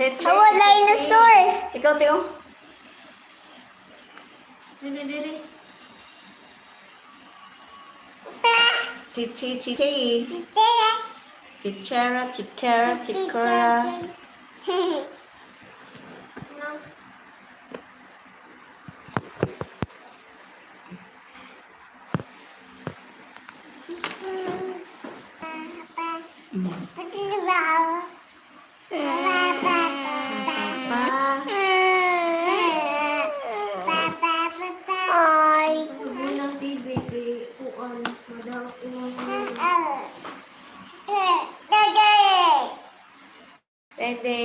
Cheche. Awa, dinosaur. Ikaw, Teo. Dili, dili. Chichi, chichi. Chichera, chichera, chichera. No. Pa. Ay. Ng TV kay kuan madawat imong Dede.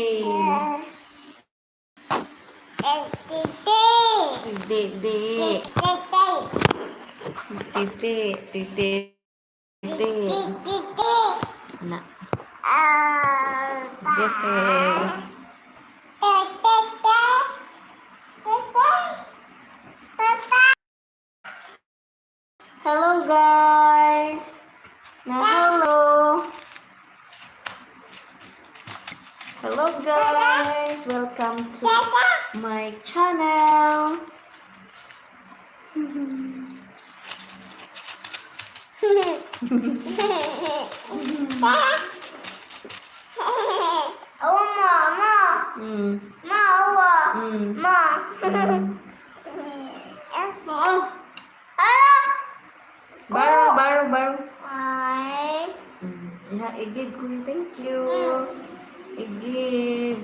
Dede. Titi. Titi. Titi. Na. Yay. Hello, guys. Na hello. Hello, guys. Welcome to my channel. Oh, mama. Ma, awa. Ma. Oo. Ah. Baro, baro, baro. Ay. Yeah, i-give ko ni thank you. I-give.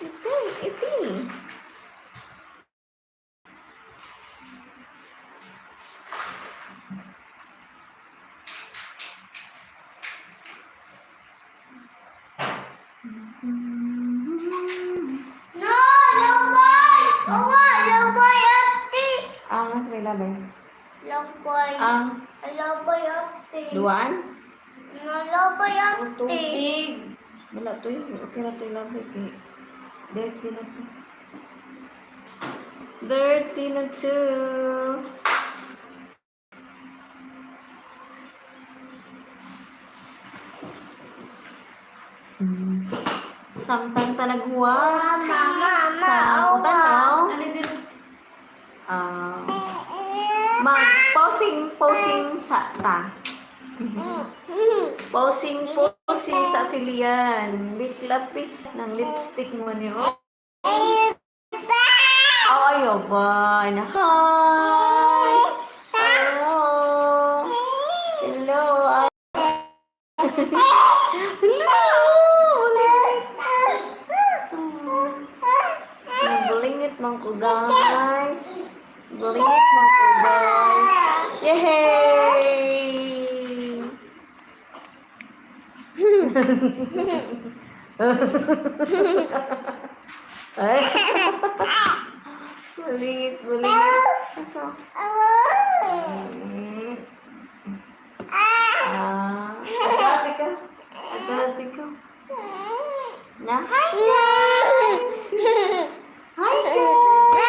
Iti, iti. No, laway. Awa, laway ate. Ang mas may labay. Laway. Ang Laway ate. duwan? No, laway Ang ate. tubig. Wala to yun. Okay na to yung labay. Kay dirty na to. Dirty na to. Samtang tanaghuwat Mama, mama, sa awa. tanaw. Alin din? Ah, mag-posing posing sa ta. Posing posing sa silian. Biklapi ng lipstick mo niyo. Oh, ayaw ba? Hi! Hello! Hello! Hello! Bulingit! Nabulingit man ko, guys. Bulingit man ko, guys. Yay! Ay. Bulingit, bulingit. Aso? Ah, ate ka. Ate ka. Na, hi guys! Hi guys!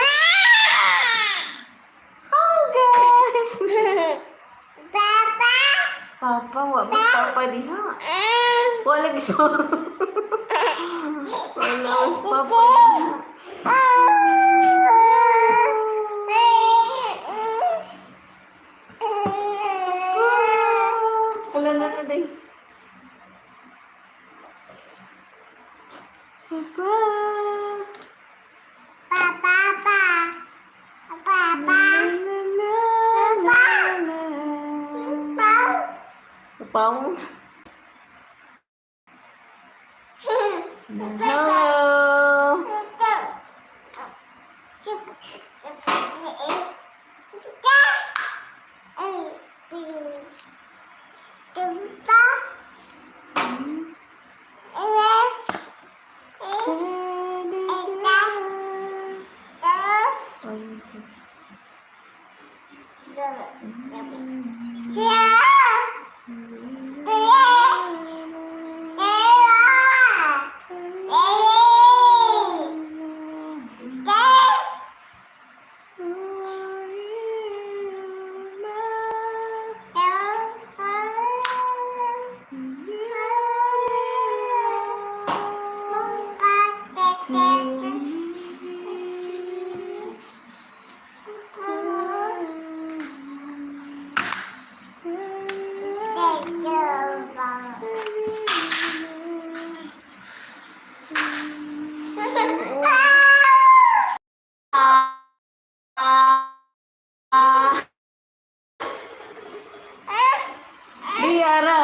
Hello guys! Papa. Papa, wa mas papa diha. Wala gusto. Wala mas papa diha. Wala na na din. Papa. Papa, papa. Papa. La, la, la, la, la. Papaw. Hello. Oasis. Biara.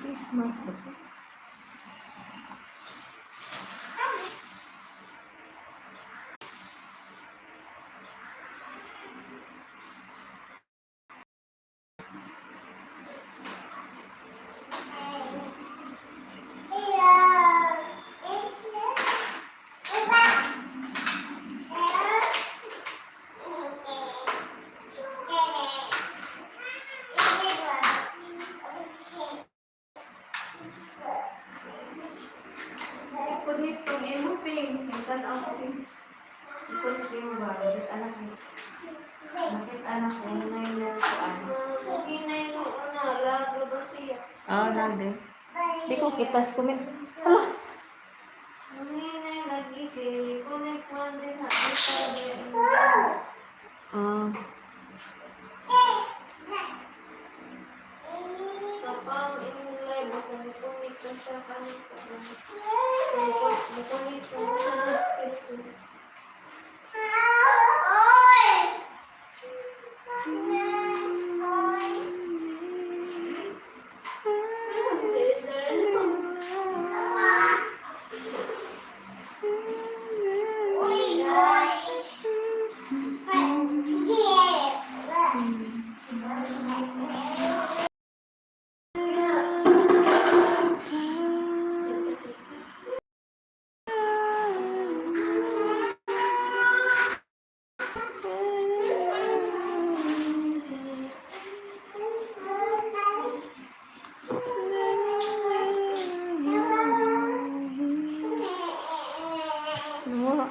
Christmas ba to? Ipunit kong imong ting. Yung tanaw ko ting. Ipunit yung ba? Bakit anak ko? Bakit anak ko? Ngayon na ko ano? Hinay mo una, lagro ba siya? Ah, nande. Di ko kitas kumin. Hala! Hinay lagi kay connect man din ha. Ah. Kapang imong live basta mo-connect ka sa kanito. Mo-connect ka sa cellphone. Wala.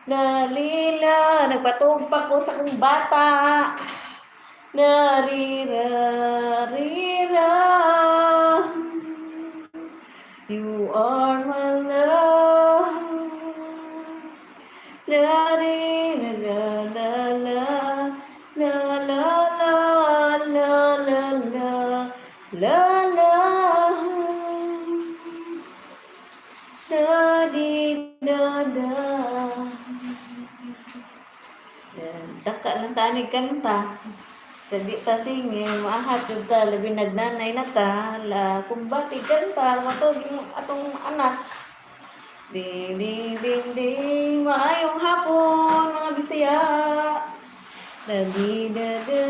Nalila, nagpatugpa ko sa akong bata. Narira, rira. You are my love. La ri la la la la la la la la la la la la da di da da. Daka lang tanig kanta. Dadi ta singin, maahat jud ta, labi nagnanay na ta, la kumbati kanta, matog yung atong anak. Ding, ding, ding, ding, maayong hapon, mga Bisaya. Da, di, da, da,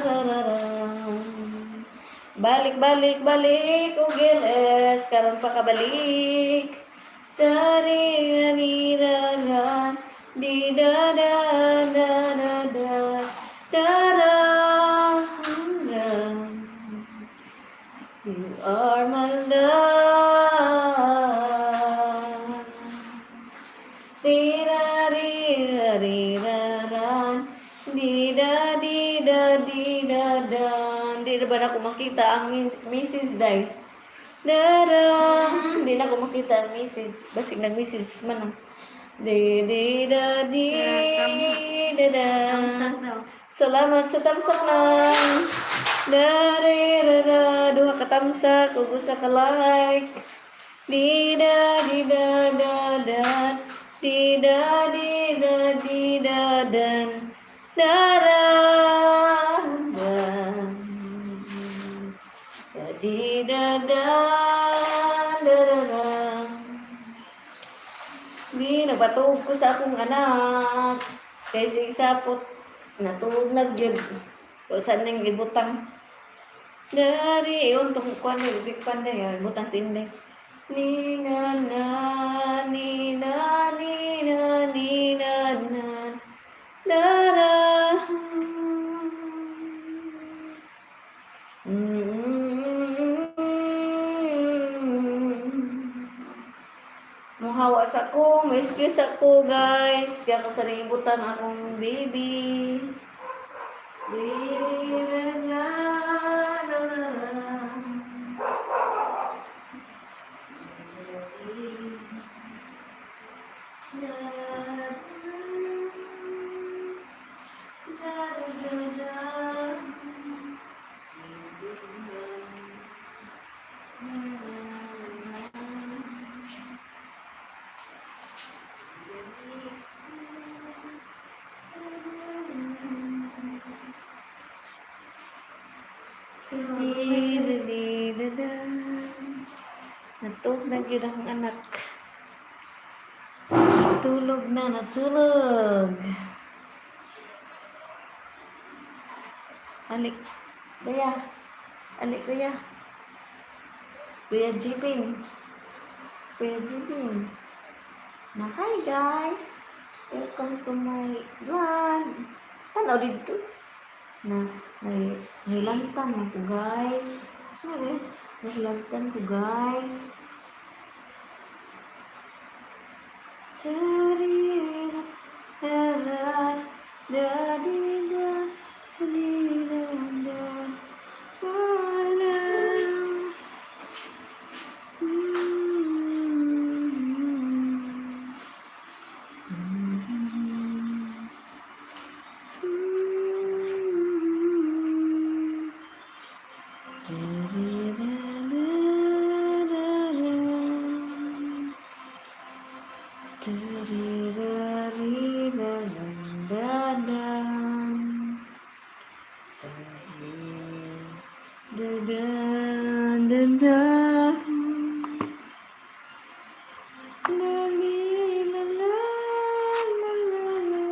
ra, ra, ra. Balik, balik, balik, og LS, karon pa kabalik. Dari, dari, ra, ra, di, da, da, da, da, da, da, ra, ra. You are my love. Di da di da di da da di da di da di da da. Di na ba na ko makita ang message dai? Da da. Di na ko makita ang message. Basig nag-message man ah. Di di da di da da. Tamsak daw. Salamat sa tamsak nang. Dari ra ra duha ka tamsak ug usa ka like. Di da di da da da di da di da di da dan da ra da da di da da da da da. Di, nagpatuog ko sa akong anak. Kay sig sapot, natuog na gyud. O saan nang ibutang. Dari, untong kuan ni big pan na yan, ibutang si Inday. Ni na na, ni na ni na ni na na, na na. Muhawa sa ko, may excuse ako, guys. Kaya ko sa ibutan akong baby. Baby, la, la, la, la. La, la, la, la. Di-di-di-da-da. Natulog na gyud ang anak. Tulog na, natulog. Alik. Kuya. Alik, kuya. Kuya Jibin. Kuya Jibin. Na, hi guys. Welcome to my vlog. Tanaw dito. Na, nahilantan ako, guys. Ano eh? Nahilantan ko, guys. Tarira, da, di, da, di, da, da, da, da. Da-da-da-da. La li la la la la la.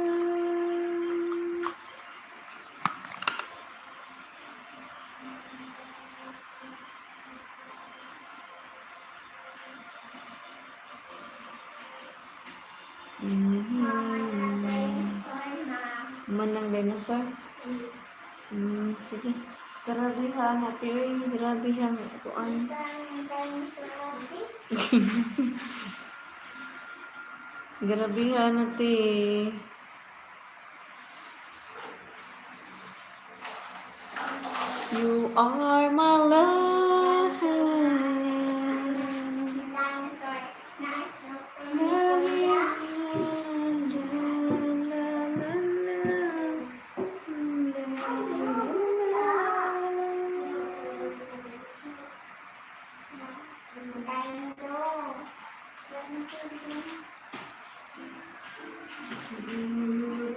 Mama na dinosaur na. Manang dinosaur. Sige. Grabe ha, happy rin. Grabe ha, kuan. Kita ang dinosaur natin. Grabihan na ti. You are my love. Dinosaur.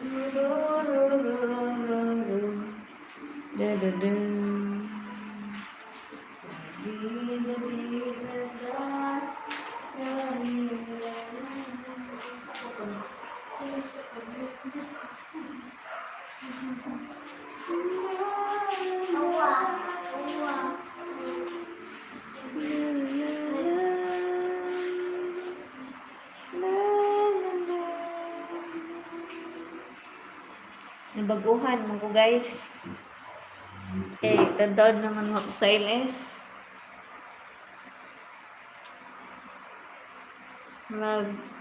Dinosaur. La, la, la, la, Dino. Dinosaur. Da, da, da. Uwa. Uwa. Nabaguhan mo ko, guys. Eh, tandaan naman mo ako kay LS. Nag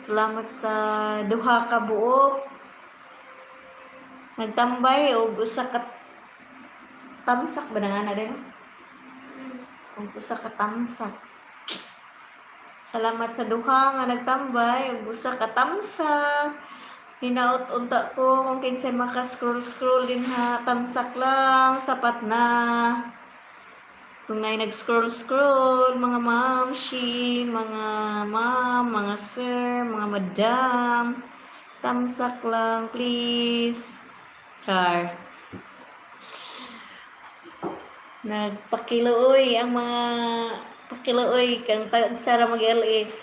Salamat sa duha ka buok. Nagtambay og usa ka tamsak ba na nga na din? Og usa ka tamsak. Salamat sa duha nga nagtambay ug usa ka tamsak. Hinaot unta ko kung kinsay maka-scroll scroll din ha, tamsak lang, sapat na. Kung ngay nag-scroll scroll, mga mamshi, mga ma'am, mga sir, mga madam, tamsak lang please. Char. Nagpakiluoy ang mga pakiluoy kang tagsara mag-LS.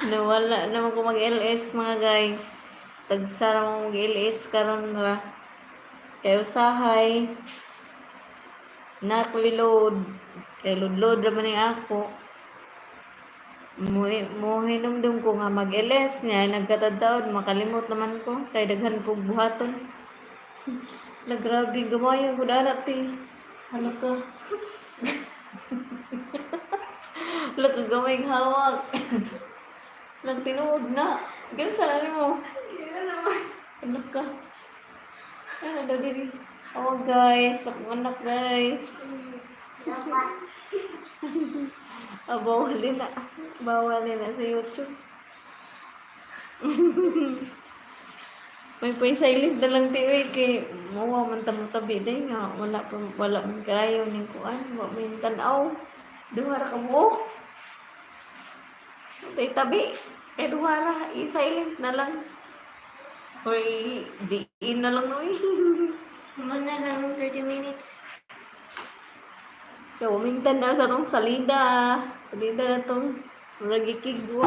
Nawala naman ko mag-LS, mga guys. Tagsara mo mag-LS karon ra. Kay usahay nakli-load. Kay load-load ra man ni ako. Mo hinumdum ko nga mag-LS niya nagkatadtaon makalimot naman ko kay daghan pug buhaton. La, grabe, gamay ang gudana ti. Hala ka. Hala ka, gamay ang hawak. Nagtinuod na. Ganun sa mo. Kaya naman. Hala ka. Ano daw diri? Oh guys, akong anak, guys. Dapat. Ah, bawal din na. Bawal din na sa YouTube. May pay silent na lang ti oy kay mawa man ta tabi day nga wala pa, wala man kayo ning kuan, wa may tan-aw. Duha ra ka buok. Tay tabi kay duha ra, i-silent na lang. Or i-diin na lang oy. Muna lang ng 30 minutes. Kaya wamintan na sa tong salida. Salida na tong murag ikigwa.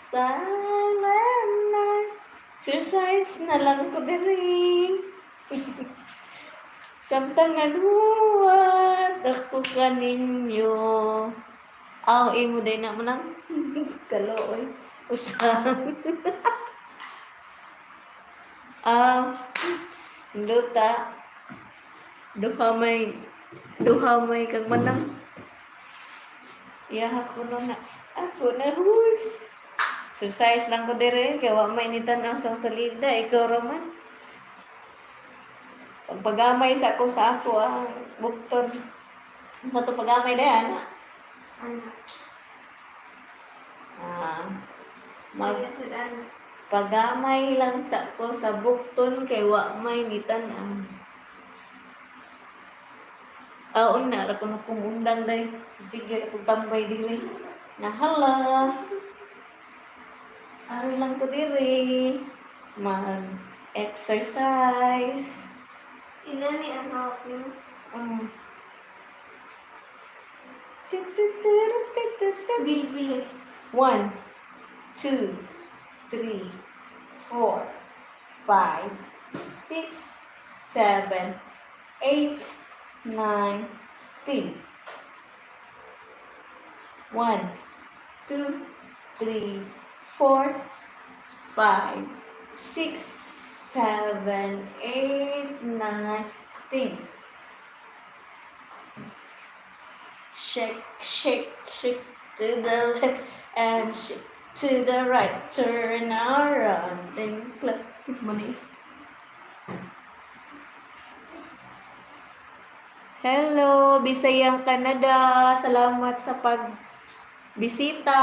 Silent na. Exercise na lang ko diri. Samtang naghuwat ako kaninyo. Aw, imo day na mo nang kalooy. Usang. Ah, luta. Duha may kag manang. Iyaha ko na na. Ako na hus. Exercise lang ko dire kay wa may ni tan-aw sa salida, ikaw ra man. Pagpagamay sa ako ang bukton. Sa to pagamay day ana. Ano? Ah, mag Kaya sa ano? pagamay lang sa ko sa bukton kay wa may ni tan-aw. Aon na ra kuno kumundang day. Sige ra kong tambay diri. Nahala. Ari lang ko diri. Mag exercise. Inani ang hawak niyo. Bilbil. One, two, three, four, five, six, seven, eight, 9, 10. One, two, three, four, five, six, 7, 8, 9, 10. Shake, shake, shake to the left and shake to the right. Turn around and clap. Kiss mo ni. Hello, Bisayang Canada. Salamat sa pagbisita.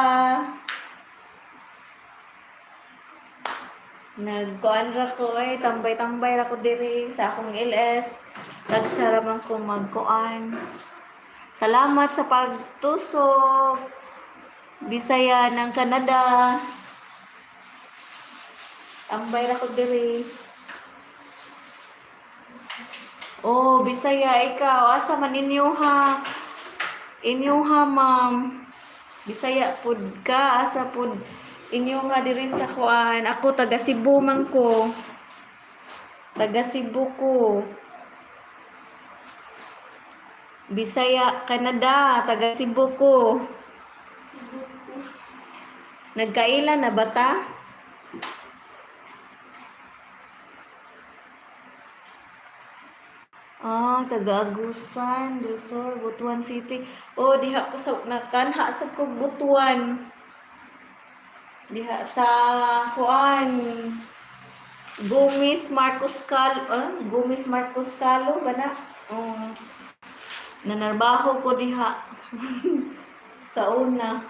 Nagkuan ra ko ay tambay-tambay ra ko diri sa akong LS. Tagsara man ko magkuan. Salamat sa pagtusok. Bisaya ng Canada. Tambay ra ko diri. Oh, Bisaya ikaw. Asa man inyo ha? Inyo ha, ma'am. Bisaya pud ka, asa pud inyo nga diri sa kuan. Ako taga Cebu man ko. Taga Cebu ko. Bisaya, Canada, taga Cebu ko. Cebu. Nagkaila na ba ta? Ah, taga Agusan, del Sur, Butuan City. Oh, diha ko sa nakanha sa kog Butuan. Diha sa kuan. Gumis Marcos Cal, ah, Gumis Marcos Calo ba na? Oh. Nanarbaho ko diha. Sa una.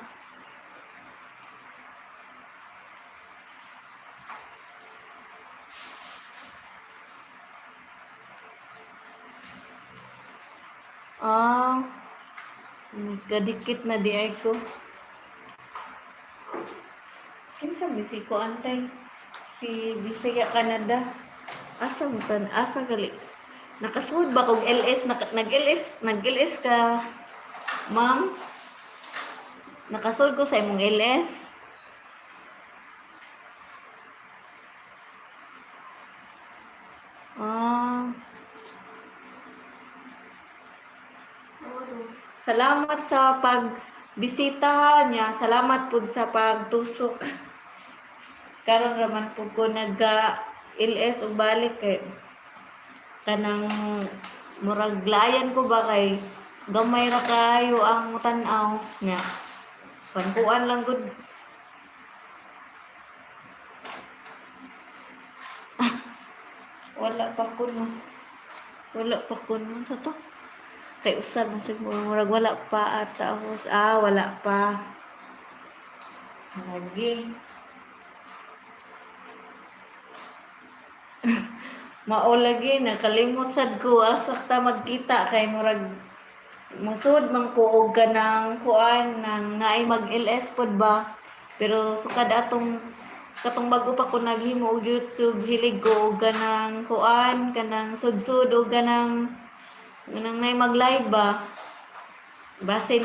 Ah, kadikit na di ay ko. Kinsa bisi ko antay? Si Bisaya Canada. Asa mo tan? Asa gali? Nakasuod ba kog LS? Nag-LS, nag-LS ka, ma'am? Nakasuod ko sa imong LS. Ah, salamat sa pagbisita niya. Salamat pud sa pagtusok. Karon raman pud ko nagga LS ug balik kay kanang murag layan ko ba kay gamay ra kayo ang tan-aw niya. Pankuan lang gud. Wala pa ko no. Wala pa ko no sa to. Kay usab man siguro murag wala pa ata ako. Ah, wala pa. Lagi. Mao lagi nakalimot sad ko asa ta magkita kay murag musud man ko og kanang kuan nang naay mag LS pod ba. Pero sukad atong katong bago pa ko naghimo og YouTube, hilig ko og kanang kuan, kanang sudsud og kanang kanang naay mag live ba. Basin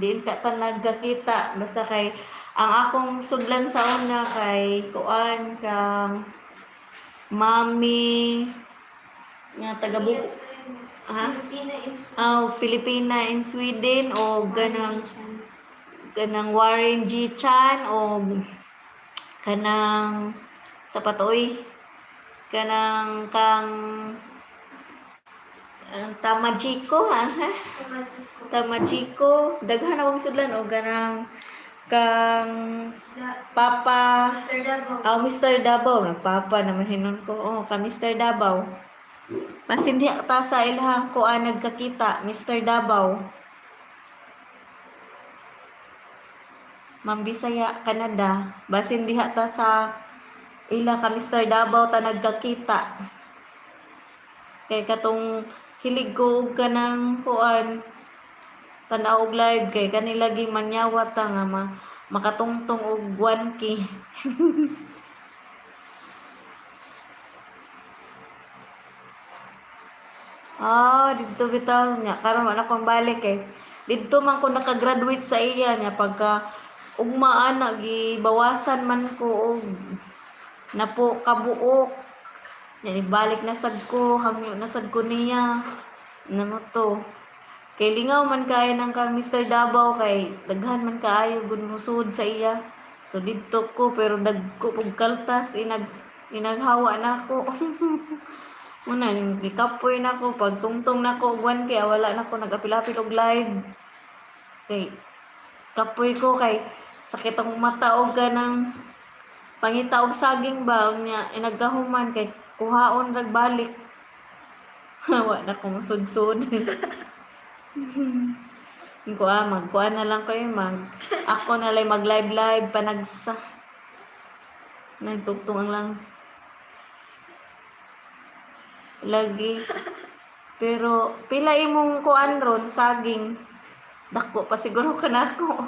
diin ka ta nagkakita basta kay ang akong sudlan sa una kay kuan kang Mami nga taga Buko ha? Pilipina in Sweden. Ah, Pilipina in Sweden o ganang kanang Warren G. Chan o kanang sa patoy kanang kang ang Tamajiko ha. Tamajiko daghan akong sudlan o ganang kang Papa. Mr. Davao. Oh, Mr. Davao. Nagpapa naman hinon ko. Oh, ka Mr. Davao. Masindi ta sa ilhang ko ah, nagkakita, Mr. Davao. Ma'am Bisaya, Canada. Basin diha ta sa ila ka Mr. Davao ta nagkakita. Kay katong hilig ko og kanang kuan tan-aw og live kay kanila gi manyawa ta nga ma, makatungtong og 1K. Ah, didto bitaw niya. Karon wala kong balik eh. Didto man ko nakagraduate sa iya niya pagka ugma ana gibawasan man ko og napo kabuok. Nya ibalik na sad ko, hangyo na sad ko niya. Namo to. Kay lingaw man kaayo ng kang Mr. Davao kay daghan man kaayo gud mosud sa iya. So didto ko pero dagko pug kaltas inag Inaghawa na ako. Muna, gikapoy na ako. Pagtungtong na ko, og 1K, wala na ko nag-apil-apil og live. Kay, kapoy ko kay sakit akong mata og kanang pangita og saging ba unya inagkahuman kay kuhaon rag balik. Wa na ko masudsod. Ko ah, magkuan na lang kayo mag ako na lang mag live live panagsa. Nagtugtong ang lang. Lagi. Pero pila imong kuan ron saging. Dako pa siguro ka na ako.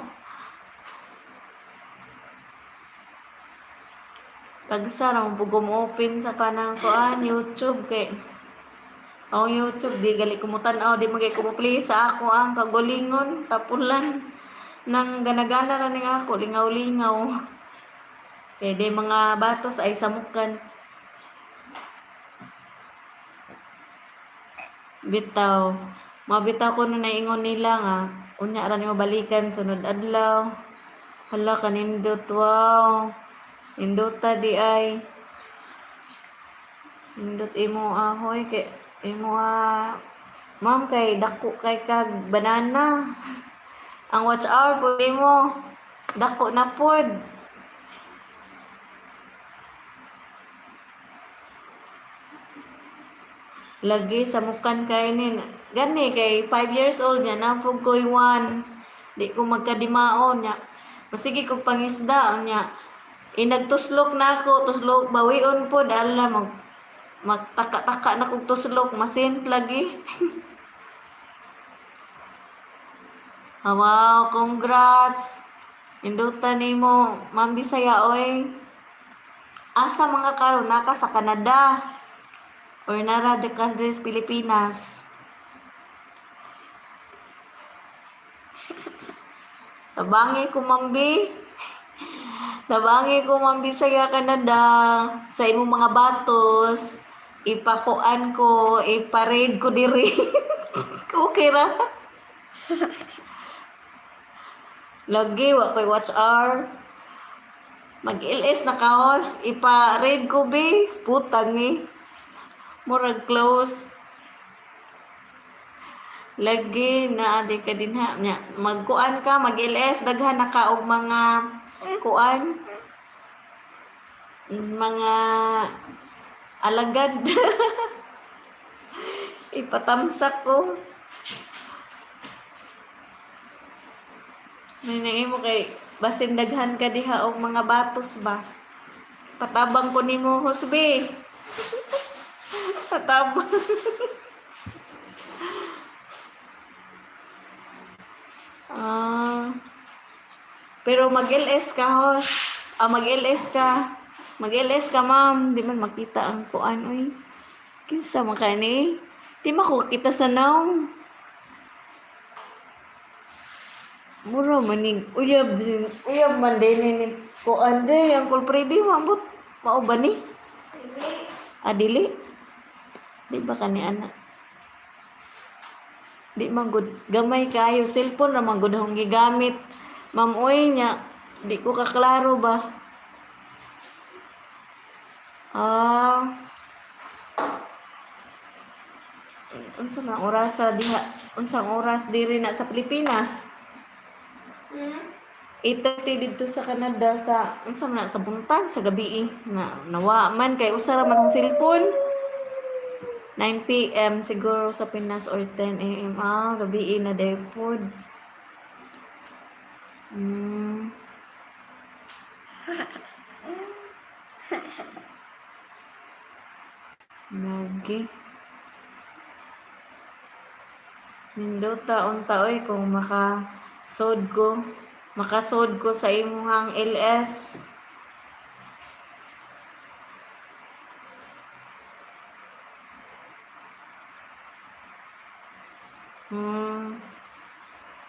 Tagsa ra mo pug open sa kanang kuan YouTube kay ang YouTube di gali ko mo-tan-aw, di man kay ko mo-play sa ako ang kagulingon tapulan nang ganagana ra ning ako lingaw-lingaw. Kay di mga batos ay samukan. Bitaw. Mabitaw ko na naingon nila nga unya ra nimo balikan sunod adlaw. Hala kanindot, wow. Nindota di ay. Nindot imo ahoy kay imo ah. Ma'am kay dako kay kag banana. Ang watch hour po imo. Dako na pod. Lagi sa mukan kay nin. Gani kay 5 years old niya na pug ko'y 1. Di ko magkadimaon niya. Masige kog pangisda niya. Inagtuslok na ako, tuslok bawion pod ala mag magtaka-taka na kog tuslok, masint lagi. Ah, wow, congrats. Induta nimo, Ma'am Bisaya oy. Asa mga karon naka sa Canada or nara de ka diri sa Pilipinas? Tabangi ko, Ma'am B. Tabangi ko, Ma'am Bisaya, Canada. Sa imong mga batos, ipakuan ko, iparade ko diri. Okay ra. Lagi, wa ko'y watch hour. Mag-LS na kaos, ipa-raid ko be. Putang eh. Murag close. Lagi na adi ka din ha. Nya, magkuan ka, mag-LS, daghan na ka og mga kuan. Mga alagad. Ipatamsak ko. May naimo kay basin daghan ka diha og mga batos ba. Patabang ko nimo husbi. Patabang. Ah. Pero mag-LS ka, hos. Ah, mag-LS ka. Mag-LS ka, ma'am. Di man makita ang kuan, oy. Kinsa man ka ni? Di makukita sa naong. Mura manig uyab uyab man din ni kuan de ang Freddy mambot mao ba ni? Dili. Ah, dili? Di ba kani ana? Di man gud gamay kayo cellphone ra man gud akong gigamit. Ma'am oy nya di ko kaklaro ba. Ah. Unsa man ang orasa diha? Unsang oras diri na sa Pilipinas? Hmm? 8:30 didto sa Canada sa unsa man na, sa buntag sa gabi eh. Na nawa man kay usa ra man akong cellphone. 9 PM siguro sa Pinas or 10 AM. Ah, gabi eh, na depod. Lagi. Nindota unta oy kung makasod ko. Makasod ko sa imuhang LS.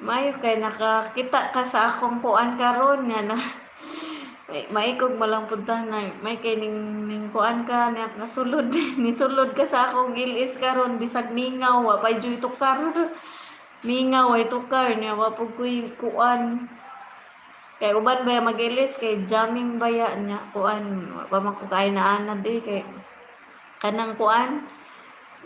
Mayo kay nakakita ka sa akong kuan karon nga na may maikog malang punta na may kay ning kuan ka na nasulod nisulod ka sa akong gilis karon bisag mingaw wa pay juy tukar. Mingaw ay tukar niya wa pud koy kuan. Kay uban baya mag-ilis kay jamming baya nya kuan wa man ko kay naanad eh kay kanang kuan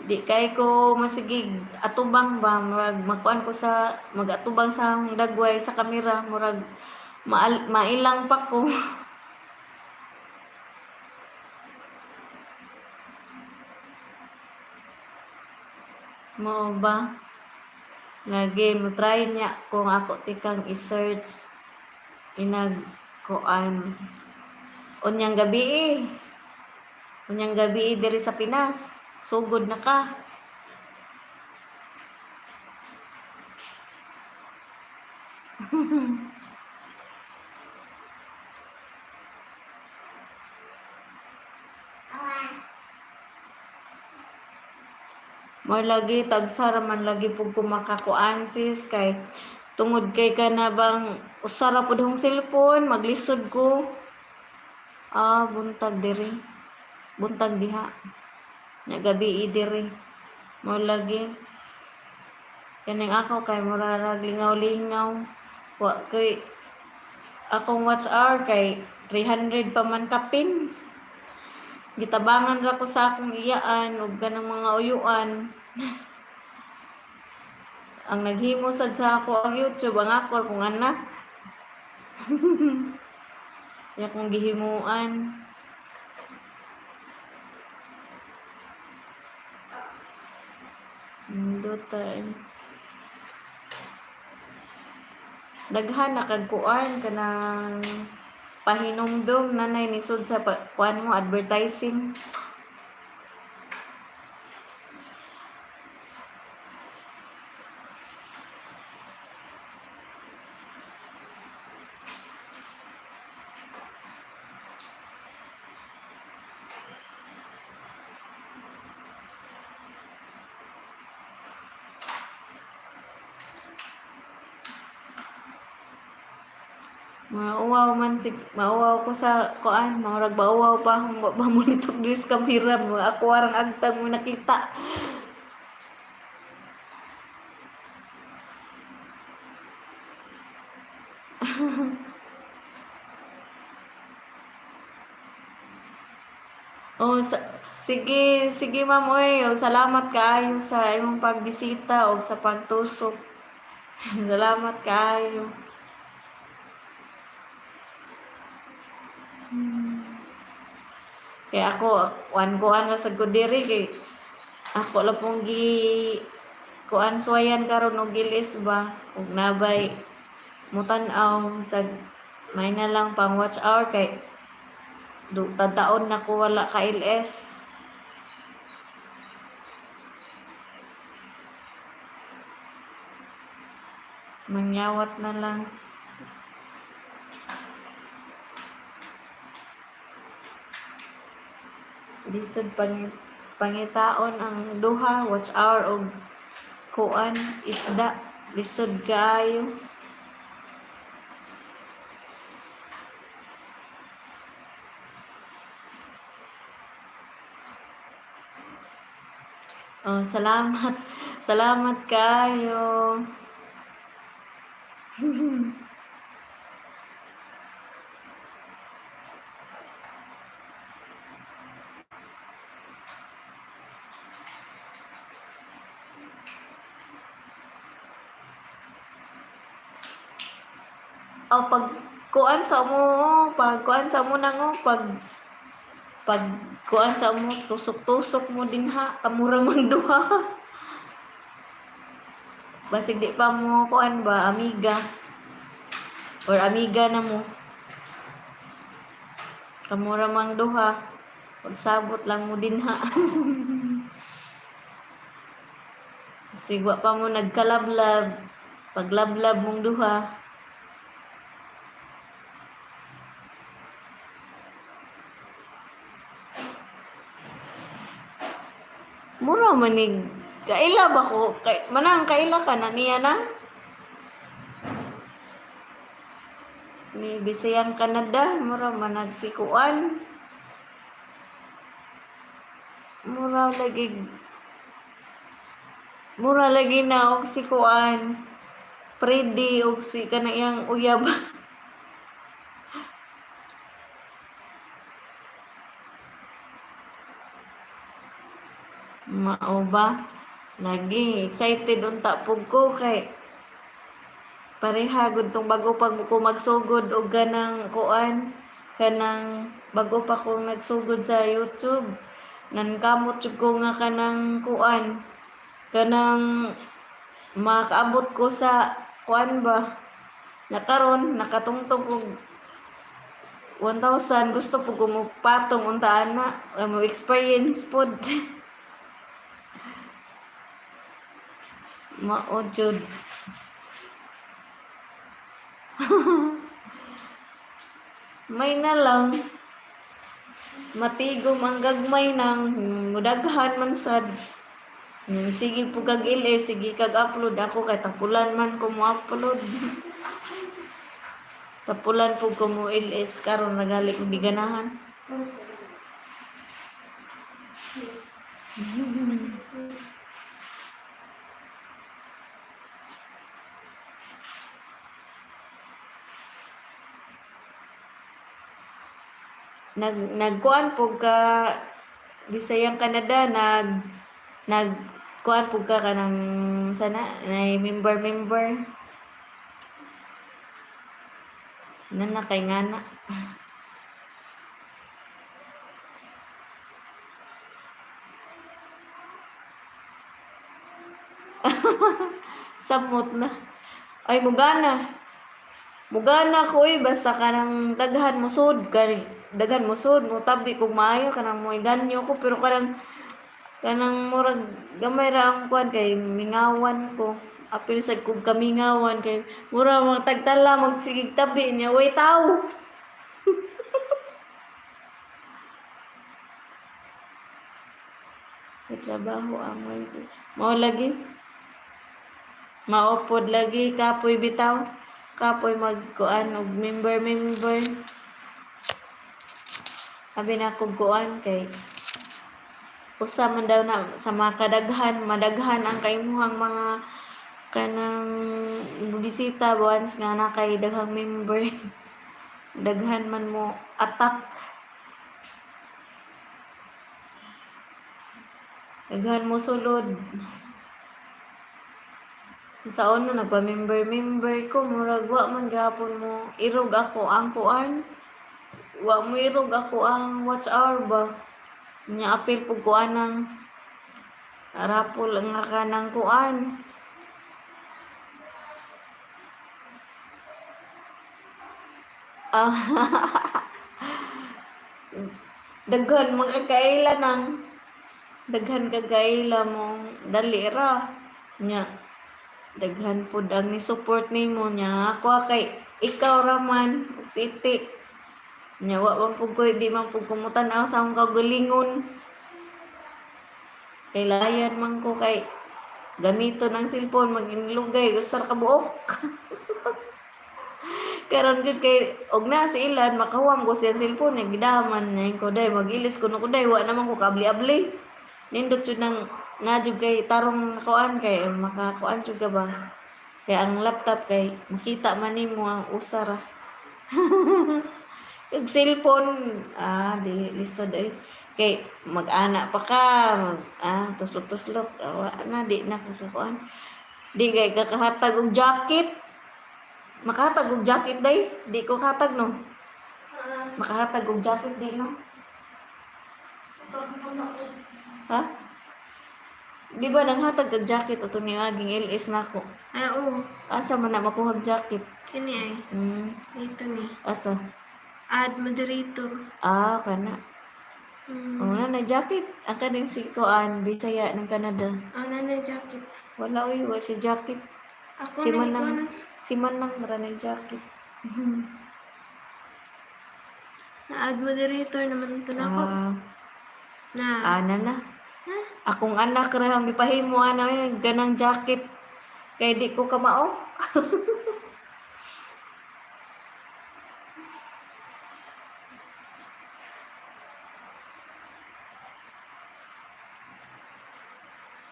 di kay ko masigig atubang ba, murag makuan ko sa magatubang sa akong dagway sa kamera, murag mailang pa ko. Mao ba lagi mo try niya kung ako tikang i-search inag kuan unyang gabi eh. Unyang gabi eh, diri sa Pinas sugod na ka. Mo lagi tagsa ra man lagi pug ko makakuan sis kay tungod kay ka na bang usa ra pud hong cellphone maglisod ko. Ah, buntag diri. Buntag diha. Nya gabi diri. Mo lagi kaning ako kay mura rag lingaw-lingaw. Wa kay akong watch hour kay 300 pa man kapin. Gitabangan ra ko sa akong iyaan ug kanang mga uyuan. Ang naghimo sad sa ako ang YouTube ang ako kung anak. Ya kong gihimuan. Nindot eh. Daghan na kag kuan kanang pahinumdum nanay nisod sa kuan mo advertising. Mauwaw man si mauwaw ko sa kuan, murag mauwaw pa akong wa pa mo nitok diri sa kamera, mga ako arang agtang mo nakita. Oh, sige, sige ma'am oy, oh, salamat kaayo sa imong pagbisita og sa pagtusok. Salamat kaayo. Kaya ako, kuan-kuan ra sad ko diri kay ako lang pong gi kuan suwayan karon og gilis ba ug nabay mutan-aw sag may na lang pang watch hour kay du tadaon na ko wala ka LS. Mangyawat na lang. Lisod pangitaon ang duha watch hour og kuan isda lisod kaayo. Oh, salamat. Salamat kaayo. Oh, pag kuan sa mo, pag kuan sa mo nang oh, pag kuan sa mo tusok-tusok mo din ha, kamura mang duha. Basig di pa mo kuan ba amiga or amiga na mo. Kamura mang duha. Pagsabot lang mo din ha. Sigwa pa mo nagkalablab. Paglablab mong duha. Mura manig kaila ba ko? Kay, manang kaila ka na niya na? Ni Bisayang Canada, mura manag sikuan. Mura lagi mura lagi na og sikuan. Predi og si kanang iyang uyab. Mao ba? Lagi excited unta pug ko kay pareha gud tong bago pa ko magsugod og ganang kuan, kanang bago pa ko nagsugod sa YouTube. Nankamot jud ko nga kanang kuan, kanang makaabot ko sa kuan ba. Na karon nakatungtong og 1,000, gusto po ko mopatong unta ana, mo experience pod. Mao jud. May na lang. Matigom ang gagmay nang mudaghan man sad. Sige po kag ile, sige kag upload ako kay tapulan man ko mo upload. Tapulan po ko mo LS karon nagali ko giganahan. Nagkuan po ka Bisayang Canada, nag kuan po ka kanang sana nay member member na na kay ngana. Samot na. Ay, mugana. Mugana ko eh, basta kanang daghan mo sud kay daghan mo sud mo tabi kog maayo kanang mo ganyo ko, pero kanang kanang murag gamay ra ang kuan kay mingawan ko. Apil sad kog kamingawan kay mura mga tagtala magsigig tabi niya way taw. May trabaho ang way. Mao lagi. Maupod lagi kapoy bitaw. Kapoy magkuan og member member. Abi na kog kuan kay usa man daw na sa mga kadaghan, madaghan ang kaimuhang mga kanang bisita once nga na kay daghang member. Daghan man mo attack. Daghan mo sulod. Sa una nagpa-member member ko, murag wa man gihapon mo irog ako ang kuan. Wa mo irog ako ang watch hour ba. Nya apil pug kuan ang rapol nga kanang kuan. Ah, daghan mga kaila nang daghan ka kaila mo dali ra. Nya daghan pud ang ni support nimo nya ako kay ikaw ra man ug si Iti. Nya wa man pud ko, di man pud ko motan-aw sa akong kaugalingon. Kay layan man ko kay gamito ng cellphone maginlugay usa ra ka buok. Karon jud kay og na si ilan makahuam ko siyang cellphone niya gidaman niya ko day magilis kuno ko day wa naman ko kaabli-abli. Nindot jud nang na jud kay tarong kuan kay makakuan jud ka ba. Kay ang laptop kay makita man nimo ang usa ra. Yung cellphone, dili lisod eh. Kay mag-ana pa ka, mag, tuslok-tuslok, awa na di na kakakuan. Di kay kakahatag og jacket. Makahatag og jacket day, di ko katag no. Ah, Makahatag og jacket di no. Ha? Di ba nanghatag kag jacket ato ni aging LS nako? Ah, oo. Asa man na makuha og jacket? Kini ay. Ito ni. Asa? Add moderator. Ah, kana. Oh, na na jacket. Ang kaning si Kuan, Bisaya ng Canada. Ano na jacket? Wala oy, wa siya jacket. Ako Si na Manang, ikuanan. si Manang mara na jacket. Na add moderator naman ito na ako. Ah, Na. ana na. Ha? Akong anak ra ang gipahimo ana oy, ganang jacket. Kay di ko kamao.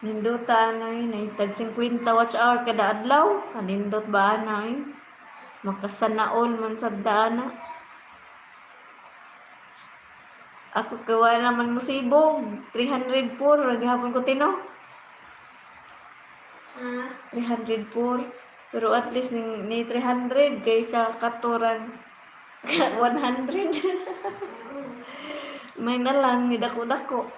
Nindota ano yun eh. Tag 50 watch hour kada adlaw. Kanindot ba ana eh. Makasanaol man sa dana. Ako kay wala naman musibog. 304 gihapon ko tino. Ah, 304. Pero at least ni 300 kaysa katuran 100. May na lang ni dako-dako.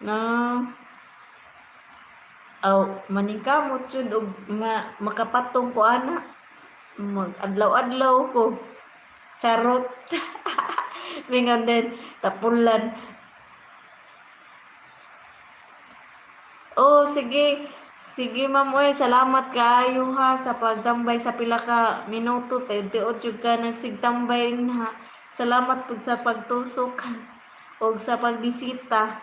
Na aw maningkamot jud og makapatong ko ana. Mag-adlaw-adlaw ko. Charot. Mingon din tapulan. Oh, sige. Sige, ma'am. Uy, salamat kaayo ha sa pagtambay sa pila ka minuto. Tiod jud ka nagsigtambay rin ha. Salamat pud sa pagtusok og sa pagbisita.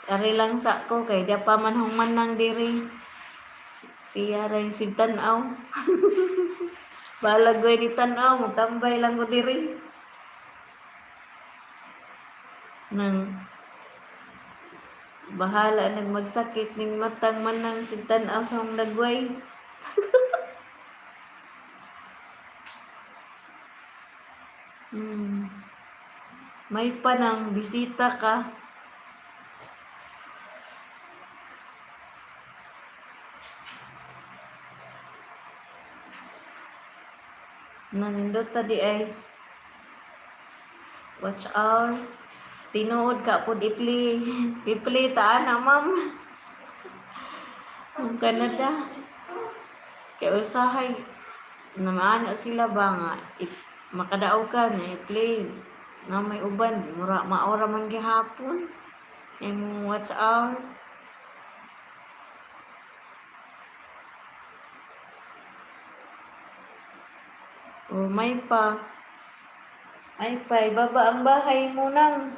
Ari lang sa ko kay di pa man human nang diri. Siya ra yung sigtan-aw. Balag ko ni tan-aw, magtambay lang ko diri. Nang bahala nag magsakit ning matang manang sigtan-aw sa akong dagway. May pa nang bisita ka. Nanindot ta di ay. Watch out. Tinuod ka pod ipli. Ipli ta ana, ma'am. Ang Canada. Kay usahay namaan na sila ba nga makadaog ka na i-play na may uban mura maora man gihapon imong watch out. O may pa. Ay pa, ibaba ang bahay mo nang.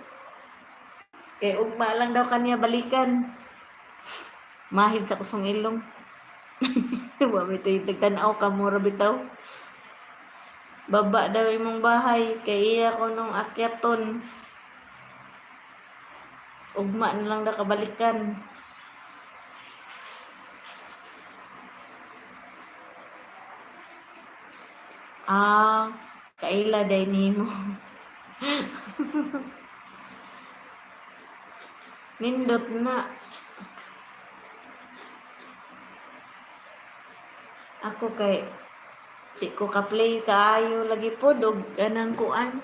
Kay ugma lang daw kanya balikan. Mahid sa kusong ilong. Wa may tagtanaw ka mura bitaw. Baba daw imong bahay kay iya ko nung akyaton. Ugma na lang daw kabalikan. Ah, kaila day nimo. Nindot na. Ako kay di ko ka-play kaayo lagi pod og kanang kuan.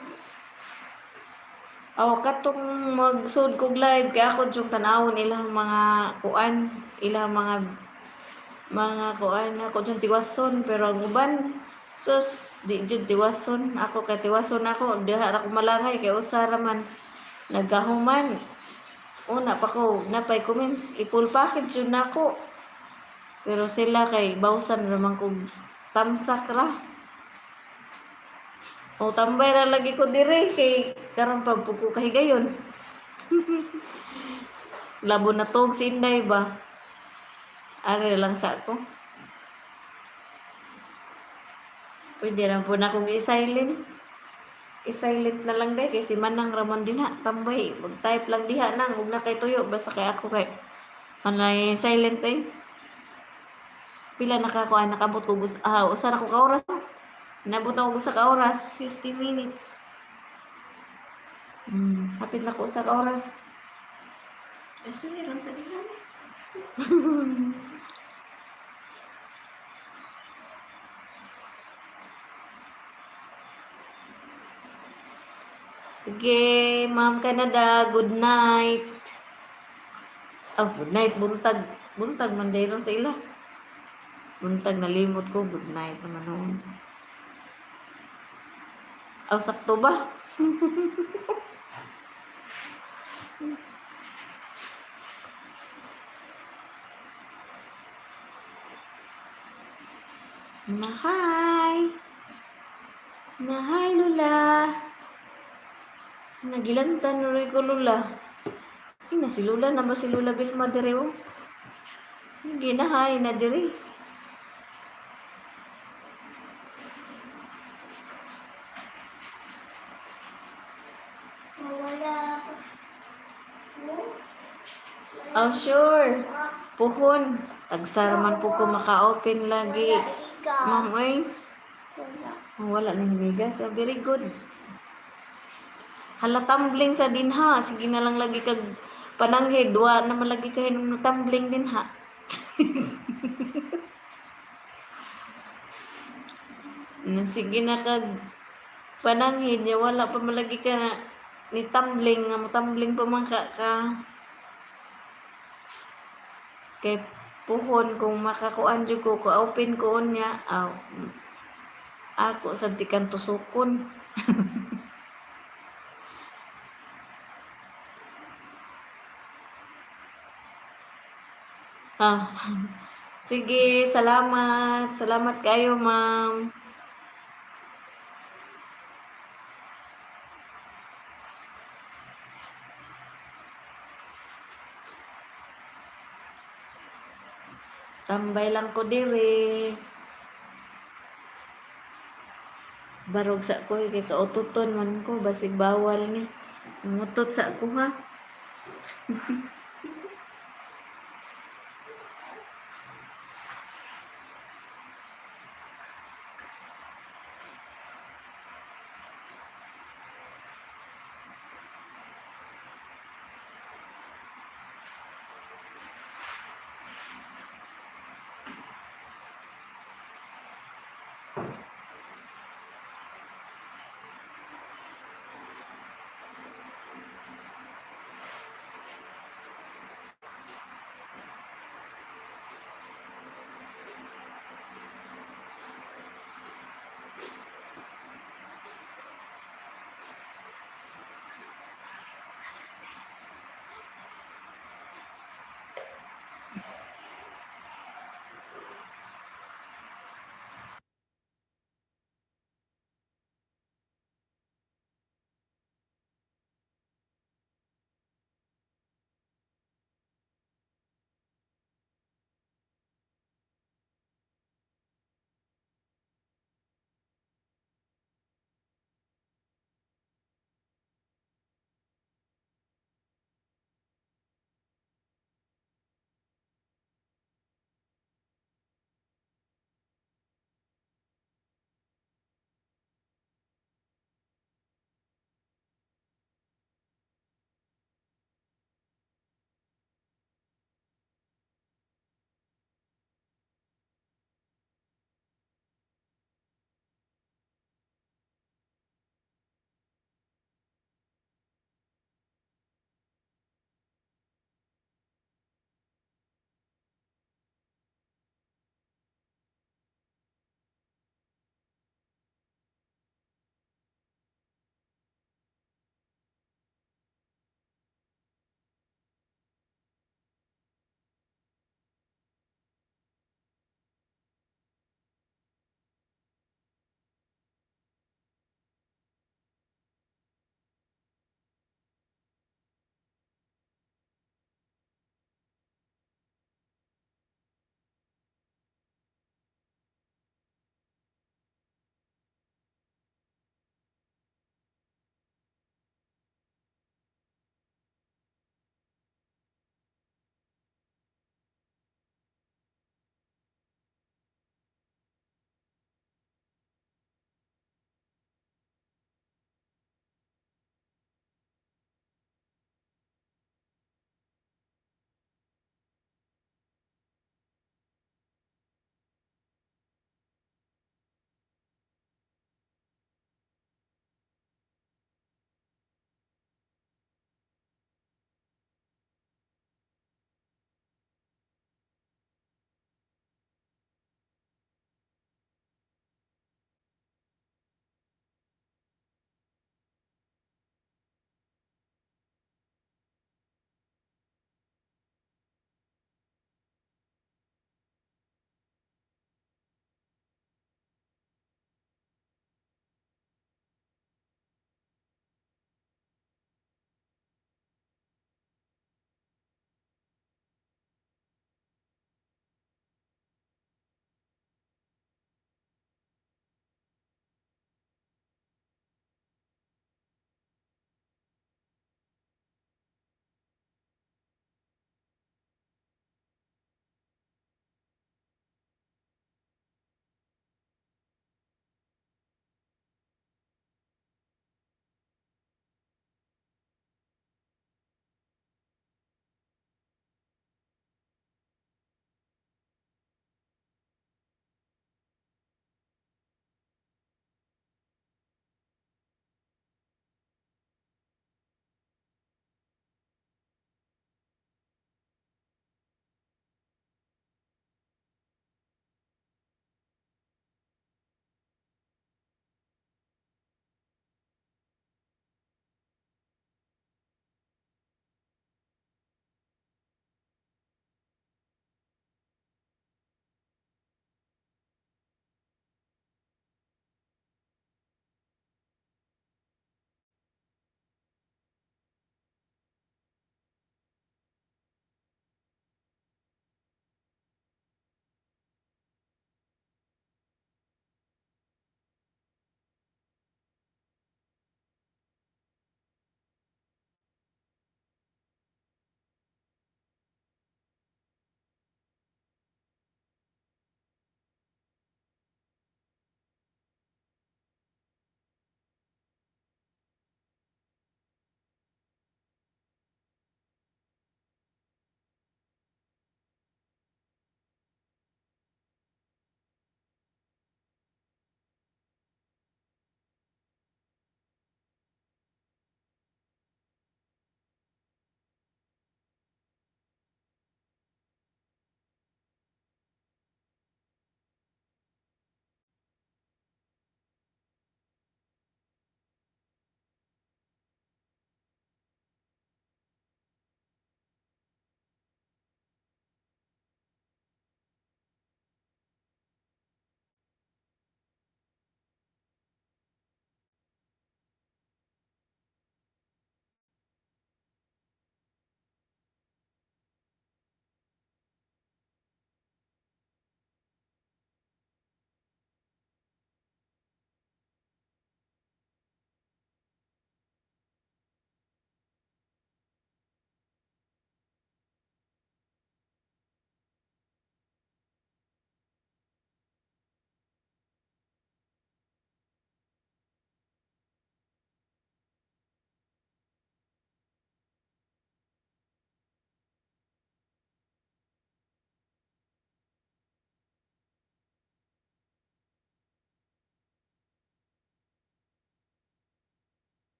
Aw katong magsud kog live kay ako jung tan-awon ilang mga kuan, ilang mga kuan ako jung tiwason, pero ang uban sus di jud tiwason. Ako kay tiwason ako diha ra ko malangay kay usa ra man nagahuman. Una pa ko napay comment, i-full package jud nako. Pero sila kay bawsan ra man kog tamsak ra. O tambay ra lagi ko dire kay karon pa pud ko kahigayon. Labo na tog si Inday ba? Are lang sa ako. Pwede ra po na akong i-silent. I-silent na lang dahil kasi manang ramon din ha. Tambay. Mag-type lang diha nang. Huwag na kay tuyo. Basta kay ako kay manay silent eh. Pila nakakuha nakabot ko usa na ko ka oras. Nabot ako usa ka oras. 50 minutes. Hapit na ko usa ka oras. Asa ni ram sa diha? Sige, Ma'am Canada, good night. Oh, good night, buntag. Buntag man dayron sa ila. Buntag nalimot ko, good night naman noon. Aw, sakto ba? Nahay. Nahay, Lula. Nagilantan nuroy ko, Lula. Ay, na si Lula na ba si Lula Vilma dire oh? Hindi na hay na dire. Wala. Oh, sure. Puhon. Tagsa man po ko maka-open lagi. Ma'am, oy. Wala. Wala na himigas. Ah, very good. Hala, tumbling sa din ha. Sige na lang lagi kag pananghid. Wa na man lagi kayo ng tumbling din ha. Na, sige na kag pananghid niya. Wala pa malagi ka na ni tumbling. Nga mo tumbling pa man ka ka. Kay puhon kung makakuan jud ko, ka-open ko niya. Aw, ako sa tikan tusukon. Ah. Sige, salamat. Salamat kayo, ma'am. Tambay lang ko dire. Barog sa ko kay kaututon man ko basig bawal ni. Ngutot sa ko ha.